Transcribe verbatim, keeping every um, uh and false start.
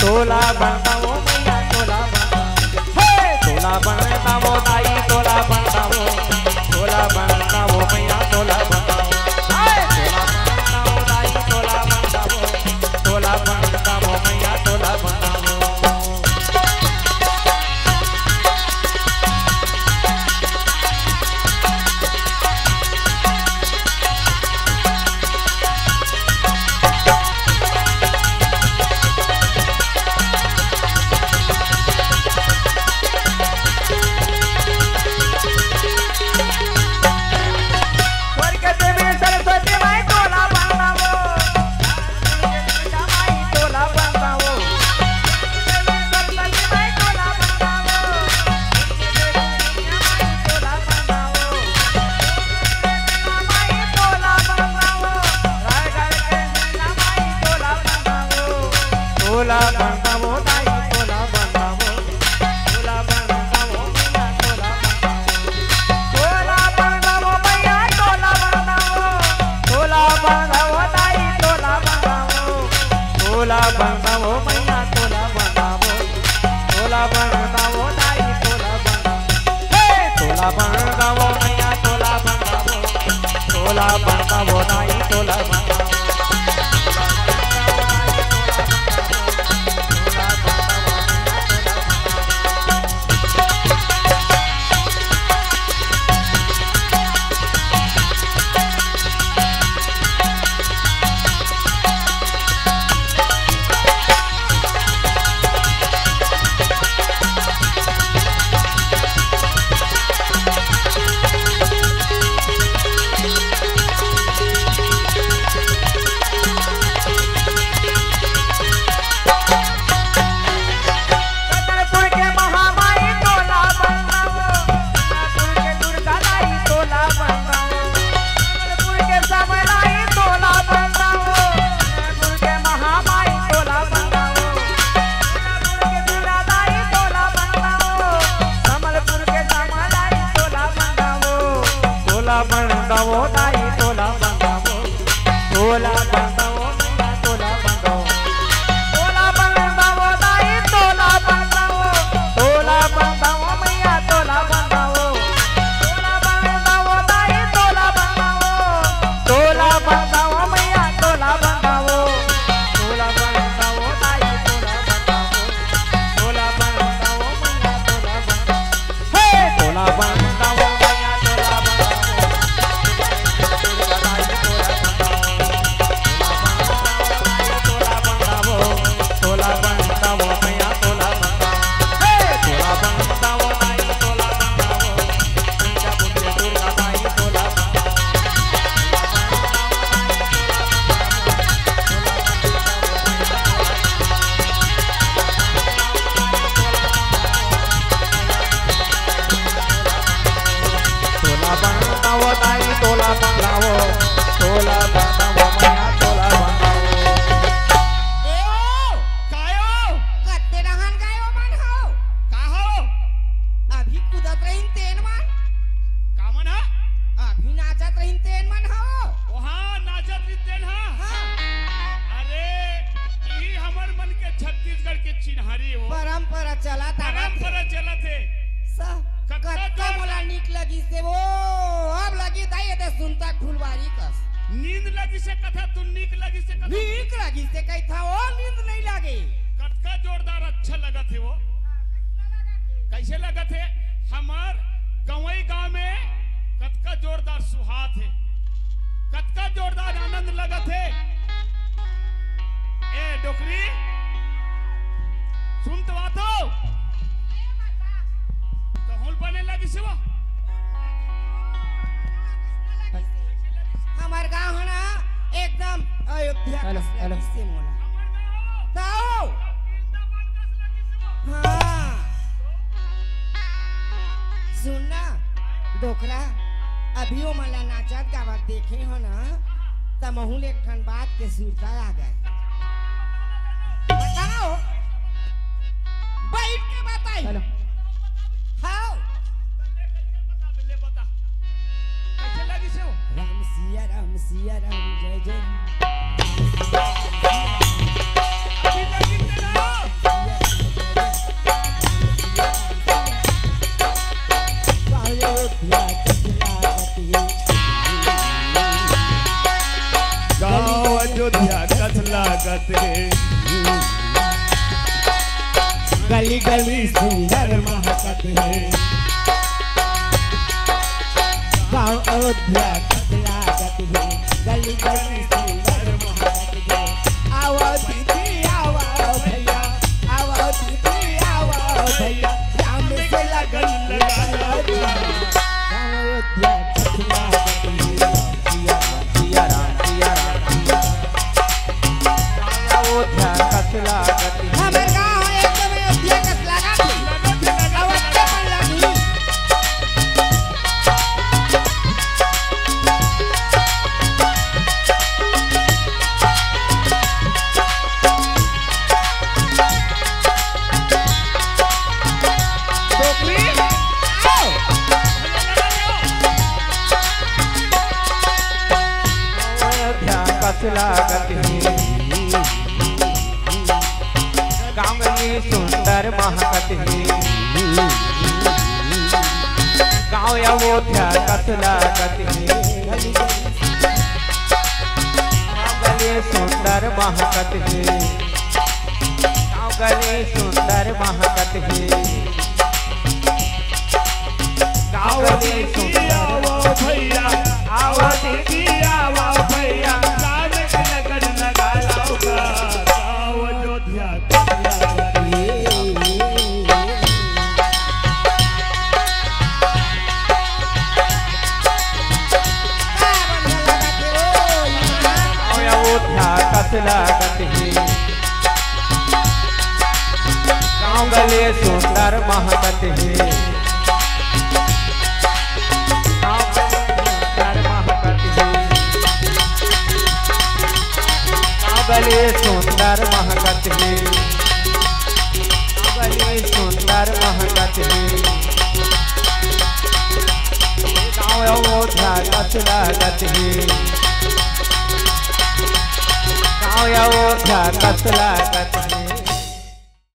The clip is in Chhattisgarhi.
तोला बनता वो मैया, तोला बनता वो। हे! तोला बनता वो दाई, तोला बनता वो। तोला बनता वो मैया, तोला बनता वो। हे! तोला बनता वो दाई, तोला बनता वो। तोला बनता वो मैया, तोला बनता वो। स्वर्ग देवी सरस्वती माई तोला बंदावो। माई तोला बंदावो। सरस्वती माई तोला बंदावो। तोला बंदावो। माई तोला बंदावो। रायगढ़ के माई तोला बंदावो। तोला बंदावो, दाई तोला बंदावो। तोला बंदावो, मैया तोला बंदावो। तोला बंदावो मैया, तोला बंदावो। तोला बंदावो दाई, तोला बंदावो। तोला बंदावो मैया, तोला बंदावो। तोला बंदावो दाई, तोला बंदावो। हे! तोला बंदावो मैया, तोला बंदावो। तोला बंदावो दाई, तोला बंदावो। रतनपुर के महामाई तोला बंदावो, रतनपुर के दुर्गा दाई तोला बंदावो, रतनपुर के समलाई तोला बंदावो, रतनपुर के महामाई तोला बंदावो, रतनपुर के दुर्गा दाई तोला बंदावो, संबलपुर के समलाई तोला बंदावो, तोला बंदावो दाई तोला बंदावो। तोला बंदावो मैया, तोला बंदावो। तोला बंदावो दाई, तोला बंदावो। तोला बंदावो मैया, तोला बंदावो। तोला बंदावो दाई, तोला बंदावो। तोला बंदावो मैया, तोला बंदावो। तोला बंदावो दाई, तोला बंदावो। तोला बंदावो मैया, तोला बंदावो। हे! तोला बंदावो मैया, तोला बंदावो। तोला बंदावो, तोला बंदावो मैया, तोला बंदावो। हे! तोला बंदावो दाई, तोला बंदावो। दुर्गा माई, तोला बंदावो। तोला बंदावो दाई, तोला बंदावो, तोला बंदावो मैया, तोला बंदावो। ए ओ, काय ओ? कत्ते रहन गए ओ मन हो? का हो? अभी कूदत रहिन तेन मन। का मन ह? अभी नाचत रहिन तेन मन हो। ओ हाँ, नाचत रहिन तेन ह। हाँ। अरे, इही हमर मन के छत्तीसगढ़ के चिन्हारी हो। परंपरा चलत आवत हे। परंपरा चलत हे। स-, कतका कतका जोरदार। मोला नीक लगिस हे वो। अब लगिस दाई एदे सुनता फुलवारी कस। नींद लगिस हे कथा, तू नीक लगिस हे कथा। नीक लगिस हे कहिथा, ओ नींद नइ लगे। कतका जोरदार अच्छा लगत हे वो। कइसे लगत हे? हमर गंवई गांव में कतका जोरदार सुहात हे, कतका जोरदार आनंद लगत हे। ए डोकरी, सुन तो बात हो। तो होल बने लगिस हे वो। हमर गांव ह ना एकदम अयोध्या हेलो, कस हेलो। लगिस हे मोला। ताओ। हाँ। सुन ना, डोकरा, अभी ओ मन ला नाचत गावत देखे हो ना, त महू ले एक ठन बात के सुरता आ गए। बताओ। बइठ के बताई। हेलो। हाँ। कइसे लगिस हे वो? राम सिया राम सिया राम जय जय राम। अभी तक जीते रहो। गली गली सुंदर महकत हे, गाँव अयोध्या कस लागत हे। गली गली सुंदर महकत हे। आवा दीदी, आवा भैया, आवा दीदी, आवा भैया, राम से लगन लगा लो। गाँव अयोध्या कस लागत हे। जिया राम, जिया राम, जिया राम। अयोध्या कस लागत हे। हमर गाँव एकदम अयोध्या कस लागत हे। अवश्य मन लागी। डोकरी, आओ। अयोध्या कस लागत हे। गाँव गली सुंदर महकत हे। गाँव अयोध्या कस लागत हे। गाँव गली सुंदर महकत हे। गाँव गली सुंदर महकत हे। गाँव गली सुंदर। आवा भैया, आवा दीदी, आवा भैया, राम के लगन लगा लो का। गाँव अयोध्या कस लागत हे। गाँव अयोध्या कस लागत हे। गाँव गली सुंदर महकत हे। गाँव गली सुंदर महकत हे। गाँव गली सुंदर महकत हे। गाँव गली सुंदर महकत हे। गाँव अयोध्या कस लागत हे। गाँव अयोध्या कस लागत हे।